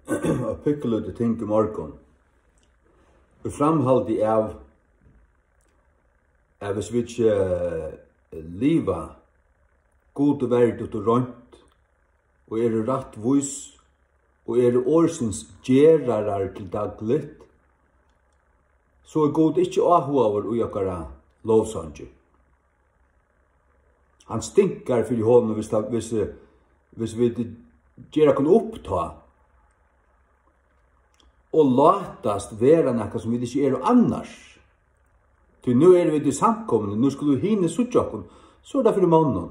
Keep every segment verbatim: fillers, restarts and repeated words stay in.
eitt pinkulítið ting í morgun. Í framhaldi av, at hvis vit ikki, eh, liva Gudi verdigt og reint, og eru rættvís, og eru orðsins gerarar til dagligt, so er Gud ikki áhugaður í okkara lovsangi. Hann stinkar fyri honum, hvis tað, hvis, eh, hvis vit gera okkum upp tá og látast vera nakað, sum vit ikki eru annars. Tí nú eru vit í samkomuni, nú skulu hini síggja okkum. So er tað fyri monnum.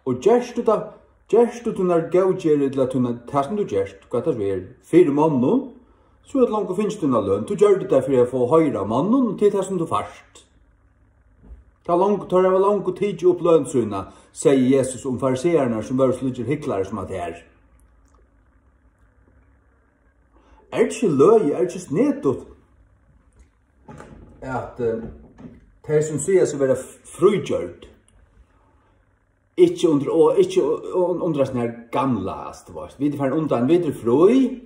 Og gert tú tað, gert tú tínar góðgerðir, ella tínar, tað sum tú gert, hvat tað so er, fyri monnum, so er tað longu fingið tína løn. Tú gjørdi tað fyri at fáa hoyra av monnum, og tað er tað sum tú fært. Tað er longu, teir hava longu tikið upp løn sína, segði Jesus um fariseararnar, sum vóru slíkir hyklarar sum at tær. Er tað ikki løgið, er tað ikki snedigt, at, eh, tey sum siga seg vera frígjørd, ikki undir, og ikki u-, u-, undir hesum her gamla, altso, tú veitst, vit eru farin undan, vit eru frí,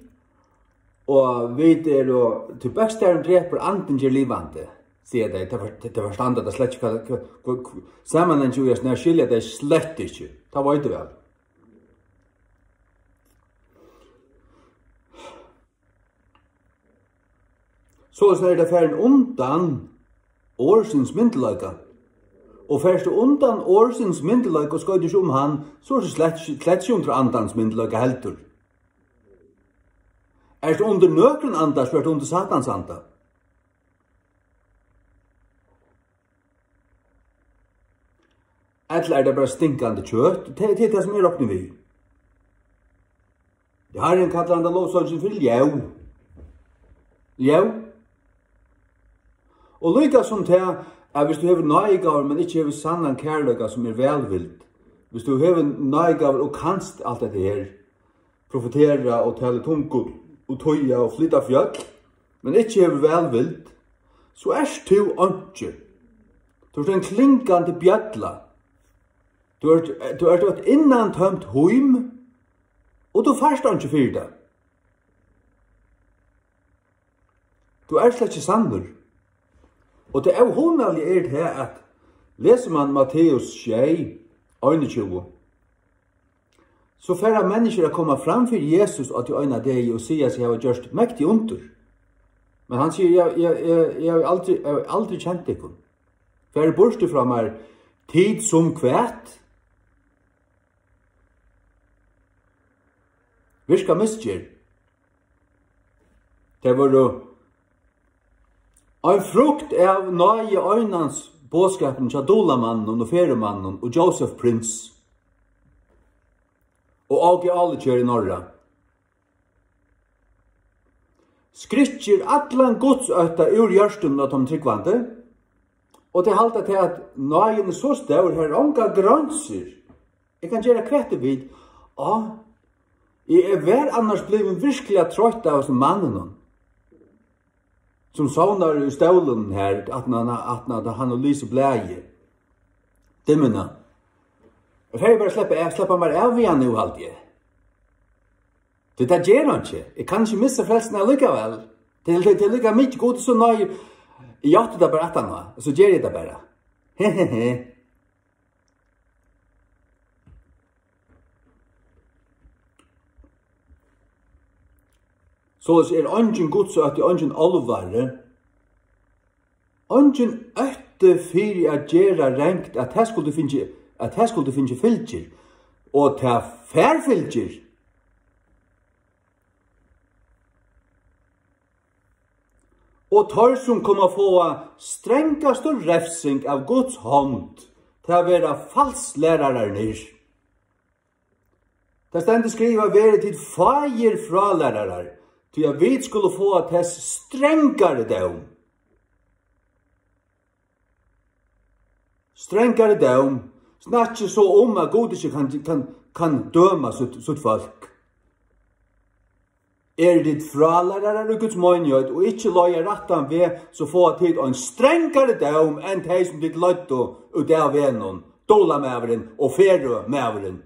og vit eru, tí bókstavurin drepur, andin ger livandi, siga tey. Tey for-, tey, tey forstanda tað slett ikki, hvat, hvat, hvat, hvat samanhangin í hesum her skilja tey slett ikki, tað veit eg væl. Soleiðis er tað farin undan orðsins myndugleika. Og fert tú undan orðsins myndugleika og skoytir ikki um hann, so ert tú slett, slett ikki undir andans myndugleika heldur. Ert tú undir nøkrum anda, so ert tú undir Satans anda. Ella er tað bara stinkandi kjøt? Tað, tað er tað, sum eg rokni við. Harrin kallar handa lovsangin fyri ljóð. Ljóð. Og líka sum tað, at hvis tú hevur náðigávur, men ikki hevur sannan kærleika, sum er vælvild, hvis tú hevur náðigávur og kanst alt hetta her, profetera og tala í tungum og týða og flyta fjøll, men ikki hevur vælvild, so ert tú einki. Tú ert ein klingandi bjalla. Tú ert, tú ert eitt innantømt hím, og tú fært einki fyri tað. Tú ert slett ikki sannur. Og tað óhugnaliga er tað, at lesur mann Matteus sjey, einogtjúgu, so fara menniskjur at koma fram fyri Jesus á tí eina degi og siga seg hava gjørt mektig undur. Men hann sigur, "Eg, eg, eg, eg havi aldri, eg havi aldri kent tykkum. Farið burtur frá mær, tit sum hvat? Virka misgerð." Tey vóru ein frukt av náði einans boðskapinum hjá Dulamanninum og Ferumanninum og Joseph Prince og Á G Álikjær í Norra. Skrykkir allan Guds ótta úr hjørtunum á teimum trúgvandi, og tey halda tað, at náðin er so stór, har eru ongar greinsir. Eg kann gera hvat eg vil. Á, eg, eg var annars blivin virkiliga troytt av hesum manninum, sum sovnar í stólinum her, aftan á, aftan á hann hevur lisið blaðið. Dimmuna. Eg fari bara at sleppa av, sleppa mær av við hann nú, haldi eg. Tí tað ger hann ikki. Eg kann ikki missa frelsuna allíkavæl. Tað, tað, tað er líka mikið, Gud er so náðigur. Eg játti tað bara aftan á, og so geri eg tað bara. He, he, he. Soleiðis er eingin Guds ótti, eingin álvari, eingin ótti fyri at gera rangt, at tað skuldi fingið, at tað skuldi fingið fylgir, og tað fær fylgir. Og teir, sum koma at fáa strangastu revsing av Guds hond, tað verða falslærararnir. Tað stendur skrivað: "Verið tit fáir frálærarar, tí at vit skulu fáa tess strangari dóm." Strangari dóm. Snakk ikki so um, at Gud ikki kann, kann, kann døma sítt, sítt fólk. Eru tit frálærarar í Guds meinigheit og ikki leiða rættan veg, so fáa tit ein strangari dóm enn tey, sum tit leiddu út av vegnum, Dulamaðurin og Ferømaðurin.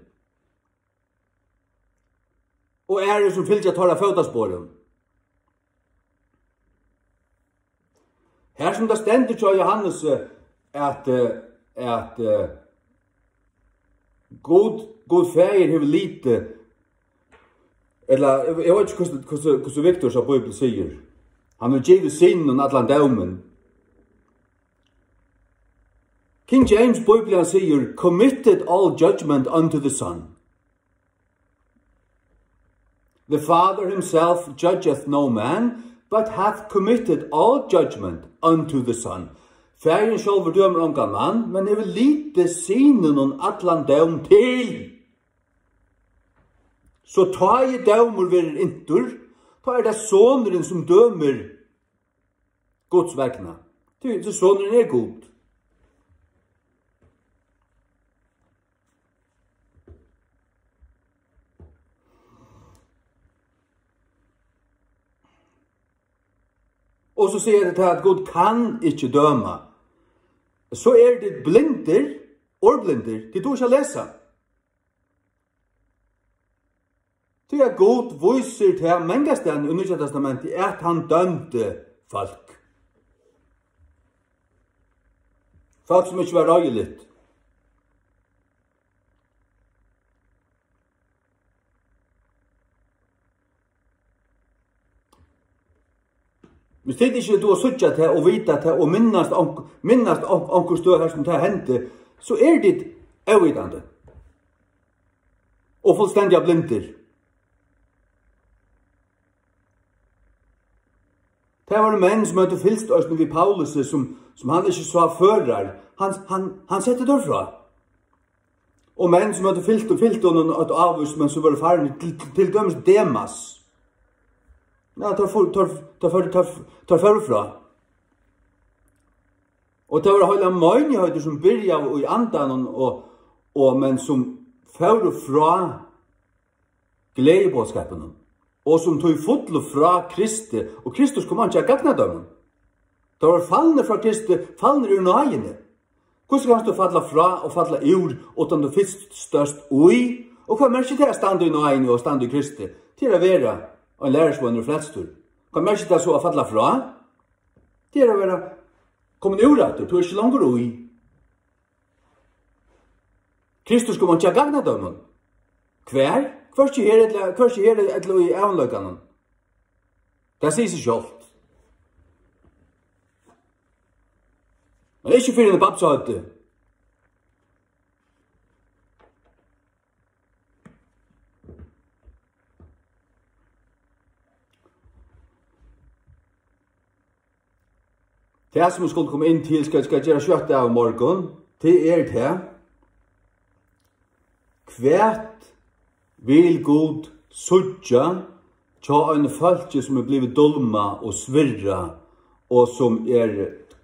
og aðrir, sum fylgja teirra fótasporum. Her sum tað stendur hjá Johannesi, at, eh, at, eh, Gud, Gud Faðir hevur litið, ella, eg, eg veit ikki, hvussu, hvussu, hvussu Victor sá Bíbel sigur. Hann hevur givið syninum allan dómin. King James Bíblian sigur, "Committed all judgment unto the Son." "The Father himself judgeth no man, but hath committed all judgment unto the Son." Faðirin sjálvur dømir ongan mann, men hevur litið syninum allan dóm til. So tá ið dómur verður inntur, tá er tað sonurin, sum dømir Guds vegna. Tí, tí sonurin er Gud. Og so sigur tað, at Gud kann ikki døma. So eru tit blindir, orðblindir, tit duga ikki at lesa. Tí at Gud vísir tað mangastaðni í Nýggja Testamenti, at hann dømdi fólk. Fólk, sum ikki var reiðiligt. Hvis tit ikki duga at síggja tað og vita tað og minnast onk-, minnast onk-, onkur støð, har sum tað hendi, so eru tit óvitandi og fullstendiga blindir. Tað vóru menn, sum høvdu fylgt eisini við Paulusi, sum, sum hann ikki sá førar. Hann, hann, hann setti teir frá. Og menn, sum høvdu fylgt og fylgt honum eitt ávíst, men sum vóru farnir til, til, til dømis Demas. Ja, teir fóru, teir, teir fóru, teir, teir fóru frá. Og tað vóru heilar meinigheiter, sum byrjaðu í andanum, og, og, men sum fóru frá gleðiboðskapinum, og sum tí fullu frá Kristi, og Kristus kom ikki at gagna teimum. Teir vóru falnir frá Kristi, falnir úr náðini. Hvussu kanst tú falla frá og falla úr, uttan tú fyrst stóðst í? Og hvat merkir tað at standa í náðini og standa í Kristi? Tað er at vera ein lærisveinur og frelstur. Hvat merkir tað so at falla frá? Tað er at vera komin úr aftur, tú ert ikki longur í. Kristus kom ikki at gagna teimum. Hvar? Hvørki her ella, hvørki her ella í ævinleikanum. Tað sigur seg sjálvt. Men ikki fyrr enn í Babs høvdi. Tað, sum eg skuldi koma inn til, skal, skal gera skjótt av í morgun, tað er tað, hvat vil Gud síggja hjá einum fólki, sum er blivið dulmað og svirðað, og sum er,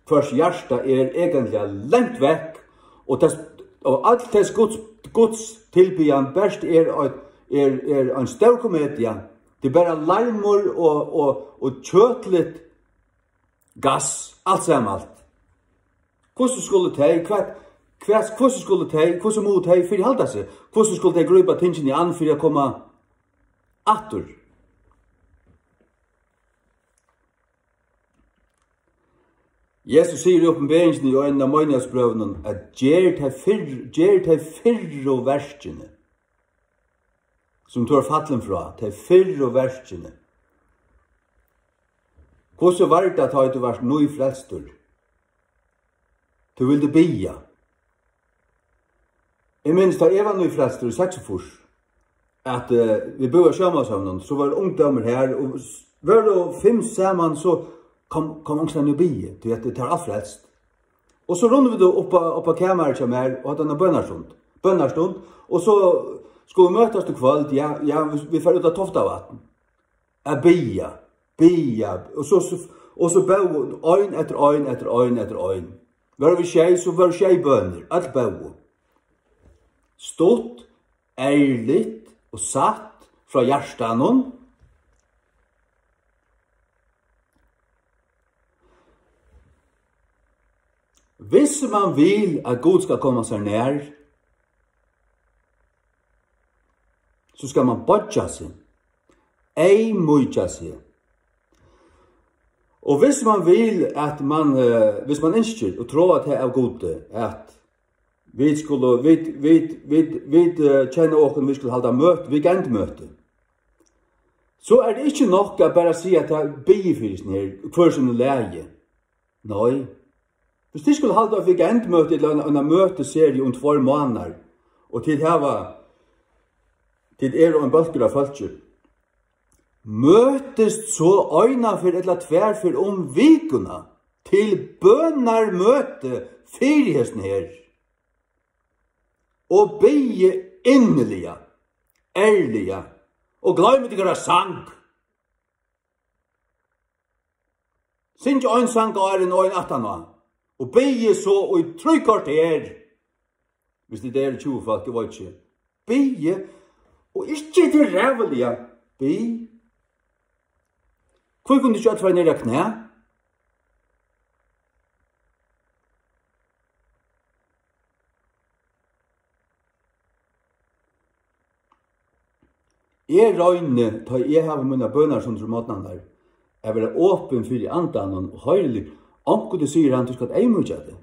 hvørs hjarta er eigentliga langt vekk, og tess, og øll tess Guds, Guds tilbiðan bert er, er, er ein stór komedia. Tað er bara larmur og, og, og kjøtligt gass, alt saman alt. Hvussu skulu tey, hvat, hvat, hvussu skulu tey, hvussu mugu tey fyrihalda seg? Hvussu skulu tey grípa tingini an fyri at koma aftur? Jesus sigur í Opinberingini í einum av meinigheitsbrøvunum, at ger tey fyrr, ger tey fyrru verkini, sum tú ert fallin frá, tey fyrru verkini. Hvussu var tað, tá ið tú vart nýfrelstur? Tú vildi biðja. Eg minnist, tá eg var nýfrelstur í seksogfýrs, at, eh, vit búðu á Sjómanshøvnum, so var ungdómur her, og s-, vóru fimm saman, so kom, kom onkustaðni og biði, tí at tað var alt frelst. Og so runnu vit upp á, upp á kamarið hjá mær og høvdu eina bønarstund, bønarstund, og so skuldu vit møtast í kvøld, ja, ja, vit, vit fara út á Toftavatn. At biðja, biðja, og so, so, og so bóðu ein eftir ein, eftir ein, eftir ein. Vóru vit sjey, so vóru sjey bønir, øll bóðu. Stutt, ærligt og satt frá hjartanum. Hvis man vil, at Gud skal koma sær nær, so skal man boyggja seg. Eyðmýkja seg. Og hvis man vil, at man, eh, hvis man ynskir og tráar tað av Gudi, at vit skulu, vit, vit, vit, vit, eh, kenna okkum, vit skulu halda møt, weekendmøti, so er tað ikki nokk at bara siga, at tað biði fyri seg her, hvør sínum lagi. Nei. Hvis tit skulu halda eitt weekendmøti ella eina, eina møtiseriu um tveir mánaðar, og tit hava, tit eru ein bólkur av fólki, møtist so eina ferð ella tvær ferð um vikuna til bønarmøti fyri hesum her, og biðið inniliga, ærliga, og gloymið tykkara sang. Syngið ein sang áðrenn og ein aftaná, og biðið so í trý korter, hvis tit eru tjúgu fólk, eg veit ikki. Biðið, og ikki til ræðuliga, bið. Hví kunnu tit ikki øll fara niður á knæ? Eg royni, tá eg havi mínar bønastundir um morgnarnar, at vera opin fyri Andanum og hoyrilig. Onkuntíð sigur hann: "Tú skalt eyðmýkja teg.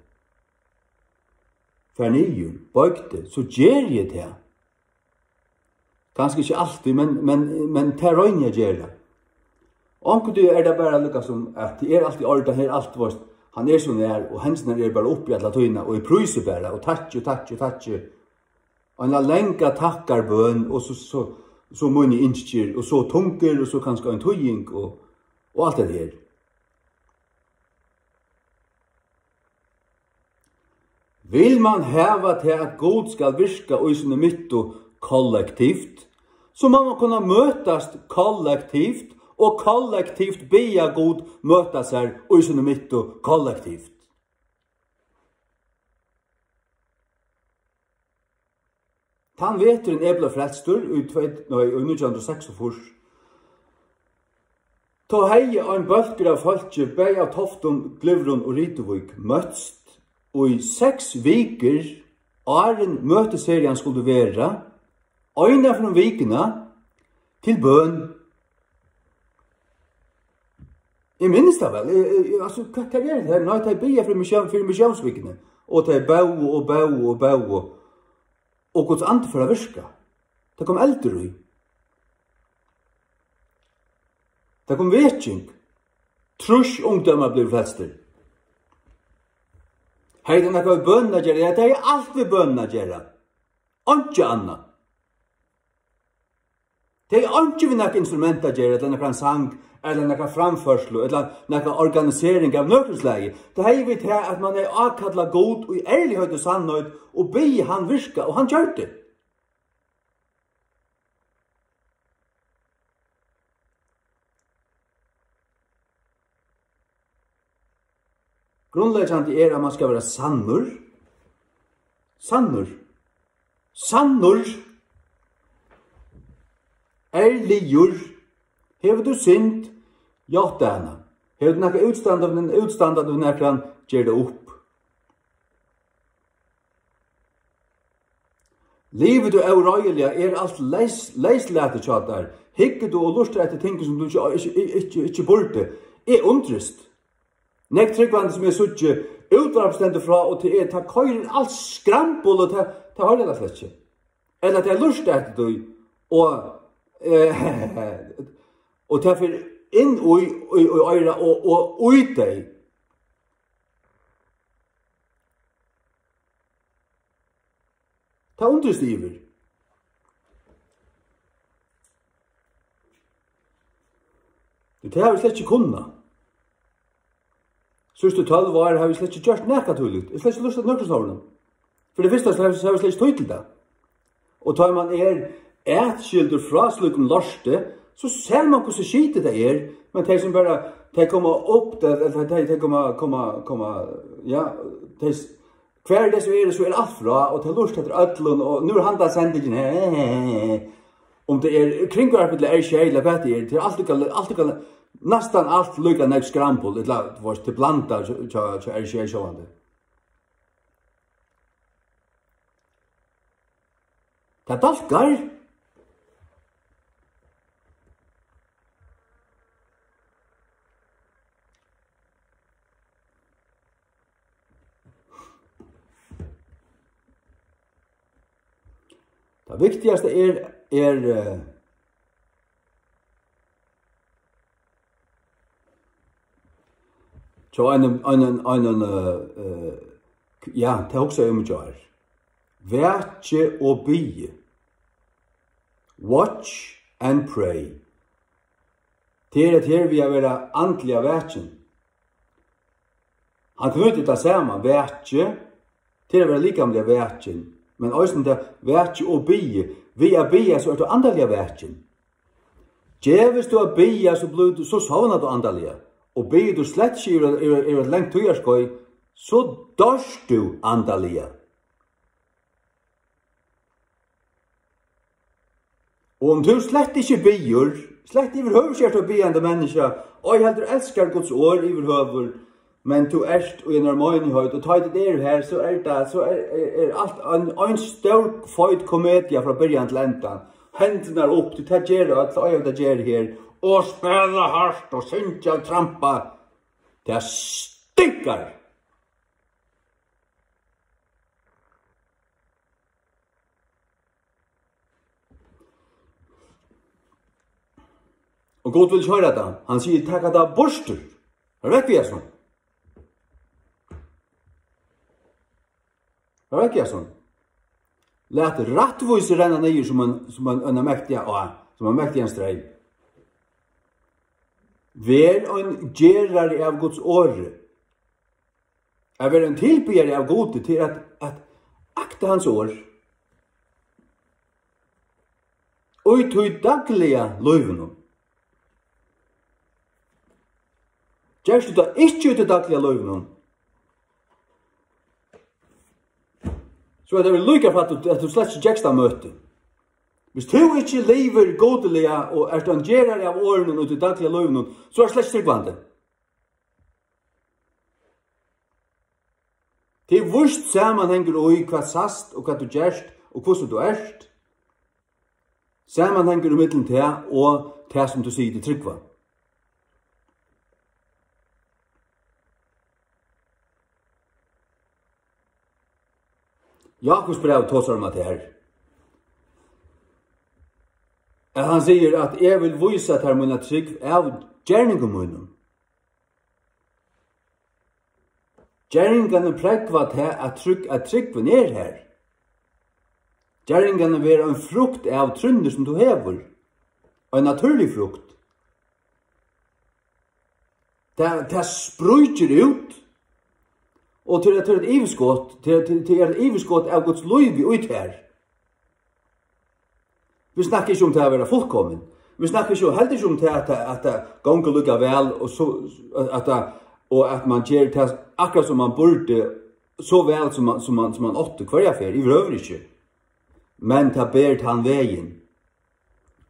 Far niður, boyg teg." So geri eg tað. Kanska ikki altíð, men, men, men tað royni eg at gera. Onkuntíð er tað bara líka sum, at tað er alt í ordan, her er alt, veist, hann er sum hann er, og hendurnar eru bara uppi alla tíðina, og eg prísi bara, og takki, og takki, og takki. Eina langa takkarbøn, og so, so, so míni ynskir, og so tungur, og so kanska ein týðing, og, og alt det her. Vil man hava tað, at Gud skal virka í síni midtu kollektivt, so má man kunna møtast kollektivt, og kollektivt biðja Gud møta sær í síni midtu kollektivt. Tann veturin eg bleiv frelstur í tvey, nei, í nítjan hundrað og seksogfýrs, tá hevði ein bólkur av fólki, bæði av Toftum, Glyvrum og Rituvík, møtst í seks vikur, áðrenn møtiserian skuldi vera, eina ferð um vikuna, til bøn. Eg minnist tað væl. Eg, eg, eg, altso, hvat, hvat er tað her? Nei, tey biðja fyri missión-, fyri missiónsvikuni. Og tey bóðu og bóðu og bóðu. Og Guds andi fór at virka. Tað kom eldur í. Tað kom veking. Trýss ungdómar blivu frelstir. Hevði tað nakað við bønina at gera? Ja, tað hevði alt við bønina at gera. Einki annað. Tað er einki við nakað instrument at gera, ella nakran sang, ella nakra framførslu, ella nakra organisering av nøkrum slagi. Tað hevði við tað, at man hevði ákallað Gud í ærligheit og sannheit og biðið hann virka, og hann gjørdi. Grundleggjandi er, at man skal vera sannur. Sannur. Sannur. Ærligur. Hevur tú synd, játta hana. Hevur tú nakað útstandandi, útstandandi við nakran, ger tað upp. Livir tú óreiðiliga, er alt leys-, leyslatið hjá tær. Hyggur tú og lurtar eftir tingum, sum tú ikki, ikki, ikki, ikki burdi. Eg undrist. Nógv trúgvandi, sum eg síggi, útvarp stendur frá, og tað er, tað koyrir alt skrambul, og tað, tað hoyrir tað slett ikki. Ella tað lurtar eftir tí, og, eh, og tað fer inn í, í, í oyra og, og í tey. Tað undrist eg yvir. Tí tað hava vit slett ikki kunnað. Síðstu tólv ár hava vit slett ikki gjørt nakað tílíkt. Eg slett ikki lurtað nøkrum sovorðnum. Fyri tað fyrsta, so hava vit slett ikki tíð til tað. Og tá man er atskildur frá slíkum lorti, so sær man, hvussu skitið tað er. Men tey sum bara, tey koma upp, tey, tey, tey, tey koma, koma, koma, ja, tey s-, hvar tey so eru, so er alt frá, og tey lurta eftir øllum, og nú er handan sendingin her, um tað er kringvarp ella R sjey, ella hvat tað er, tað er alt líka, alt líka, næstan alt líka nógv skrambul, ella, tú veitst, tað er blandað hjá, hjá, hjá R sjey sjálvandi. Tað dálkar. Tað viktigasta er, er, eh, hjá einum, einum, einum, eh, eh, ja, tað hugsaði eg um í gjár. Vakið og biðið. Watch and pray. Tað er at her við at vera andliga vakin. Hann knýtir tað saman, vakið, til at vera likamliga vakin, men eisini tað vakið og biðið. Við at biðja, so ert tú andaliga vakin. Gevist tú at biðja, so blívur tú, so sovnar tú andaliga. Og biður tú slett ikki yvir, yvir, yvir eitt langt tíðarskeið, so doyrt tú andaliga. Og um tú slett ikki biður, slett yvirhøvur ikki ert eitt biðjandi menniskja, ei heldur elskar Guds orð yvirhøvur, men tú ert í einari meinigheit, og tá ið tit eru her, so er tað, so er, er, er alt ein, ein stór feit komedia frá byrjan til endan. Hendurnar upp, tí tað gera øll, og eg veit, tað gera her. Og spæla hart, og syngja og trampa. Tað stinkar. Og Gud vil ikki hoyra tað. Hann sigur, "Tak tað burtur. Far vekk við hasum. Far vekk við hasum. Lat rættvísi renna niður sum ein, sum ein, ein mektigan á, sum ein mektigan streym." Ver ein gerari av Guds orði. At vera ein tilbiðari av Gudi, til at, at akta hans orð. Og í tí dagliga lívinum. Gerst tú tað ikki í tí dagliga lívinum, so er tað vel líka fyri, at tú, at tú slett ikki gekst á møti. Hvis tú ikki livir gudiliga og ert ein gerari av orðunum í tí dagliga lívinum, so er slett ikki trúgvandi. Tað er víst samanhangur í, hvat sæst og hvat tú gerst og hvussu tú ert. Samanhangur ímillum tað og tað, sum tú sigur, tú trúgva. Jakobs bræv tosar um, at tað er, at hann sigur, at eg vil vísa tær mína trúgv av gerningum mínum. Gerningarnir prógva tað, at trúgv-, at trúgvin er har. Gerningarnir verða ein frukt av trúnni, sum tú hevur. Ein natúrlig frukt. Tað, tað spríkir út, og til, til eitt yvirskot, til, til, til eitt yvirskot av Guds lívi í tær. Vit snakka ikki um tað at vera fullkomin. Vit snakka ikki, heldur ikki um tað at, at tað gongur líka væl, og so, at tað, og at man ger tað akkurát sum man burdi, so væl sum man, sum man, sum man átti hvørja ferð, yvirhøvur ikki. Men tað ber tann vegin.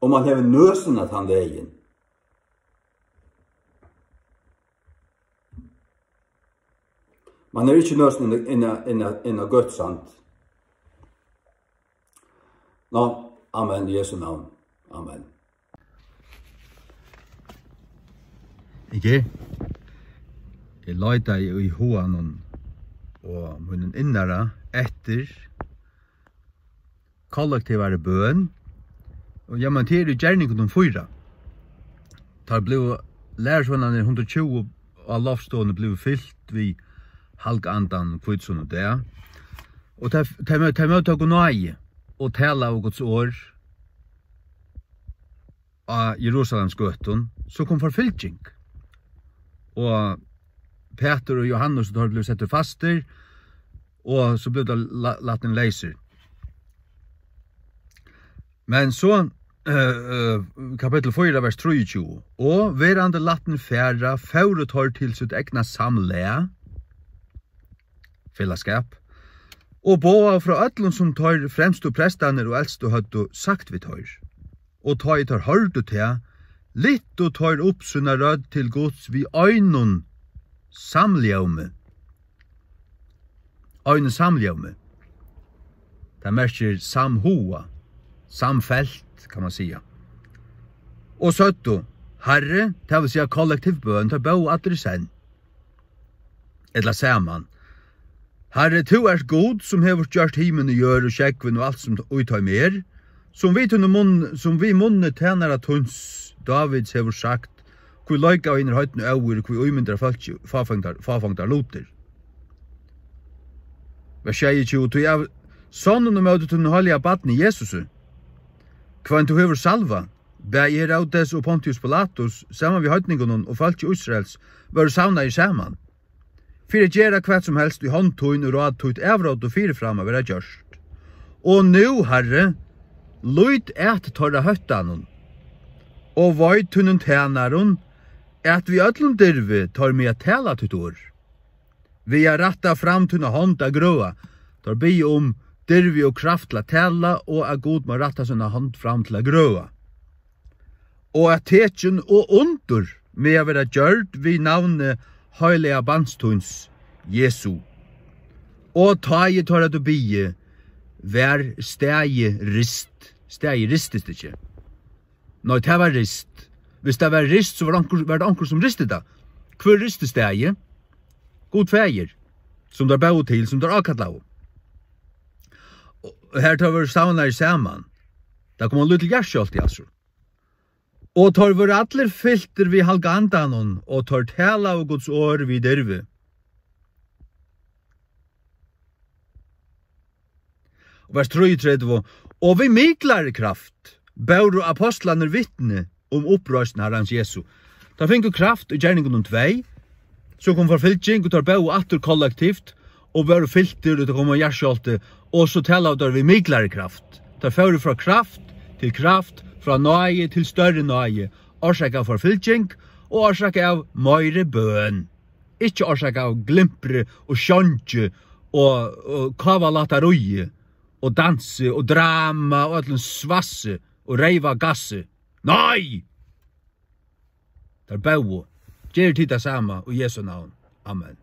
Og man hevur nøsina tann vegin. Man er ikki nøsin inn, inn, inn, inn á gøtt sand. Ná, amen, í Jesu navn. Amen. Ikki? Eg leitaði í huganum og mínum innara eftir kollektivari bøn. Og ja, men tað er í Gerningunum fýra. Teir blivu, lærisveinarnir hundrað og tjúgu á loftstovuni blivu fylt við Halga Andan hvítusunnudag. Og teir, teir, teir móttóku náði og talaðu Guds orð á Jerusalemsgøtum, so kom forfylging. Og Petur og Jóhannes, og teir blivu settir fastir, og so blivu teir la-, latin leysir. Men so, eh, eh, kapittul fýra, vers trýogtjúgu: "Og verandi latin fara, fóru teir til sítt egna samlag," felagsskap, "og boðaðu frá øllum, sum teir fremstu prestarnir og elstu høvdu sagt við teir. Og tá ið teir hoyrdu tað, lyftu teir upp sína rødd til Guds við einum samljómi." Einum samljómi. Tað merkir samhuga, samfelt, kann man siga. Og søgdu: "Harri," tað vil siga kollektiv bøn, teir bóðu allir í senn. Ella saman. Harri, tú ert Gud, sum hevur gjørt himin og jørð og sjógvin og alt, sum í teimum er, sum við tínum munn-, sum við munni tænara tíns Dávids hevur sagt, hví leika hinir heidnu óður, hví ímynda fólki fáfongdar, fáfongdar lutir. Vers sjeyogtjúgu: Tí av sonum ímóti tínum heilaga barni Jesusi, hvønn tú hevur salvað, bæði Herodes og Pontius Pilatus, saman við heidningunum og fólki Ísraels, vóru savnaðir saman, fyri at gera hvat sum helst í hond tín og ráð títt avróddu fyrirfram at vera gjørt. Og nú, Harri, lít at teirra hóttanum, og veit tínum tænarum, at við øllum dirvi teir mega tala títt orð, við at rætta fram tína hond at grøða. Teir biðja um dirvi og kraft til at tala, og at Gud má rætta sína hond fram til at grøða. Og at tekin og undur mega vera gjørd við navni heilaga barns tíns, Jesu. Og tá ið teir høvdu biðið, var staðið rist. Staðið ristist ikki. Nei, tað var rist. Hvis tað var rist, so var onkur, var tað onkur, sum risti tað. Hvør risti staðið? Gud Faðir, sum teir bóðu til, sum teir ákallaðu. Og har teir vóru savnaðir saman. Tað kom ein lítil jarðskjálvti, altso. Og teir vóru allir fyltir við Halga Andanum, og teir talaðu Guds orð við dirvi. Vers trýogtretivu: Og við miklari kraft bóru apostlarnir vitni um uppreisn Harrans Jesu. Teir fingu kraft í Gerningunum tvey, so kom forfylging, og teir bóðu aftur kollektivt, og vóru fyltir, og tað kom ein jarðskjálvti, og so talaðu teir við miklari kraft. Teir fóru frá kraft til kraft, frá náði til størri náði, orsakað av forfylging og orsakað av meiri bøn. Ikki orsakað av glimpri og sjongi og, og kávalattaríi og dansi og drama og øllum svassi og reyvagassi. Nei! Teir bóðu: Gerið tit tað sama í Jesu navn. Amen.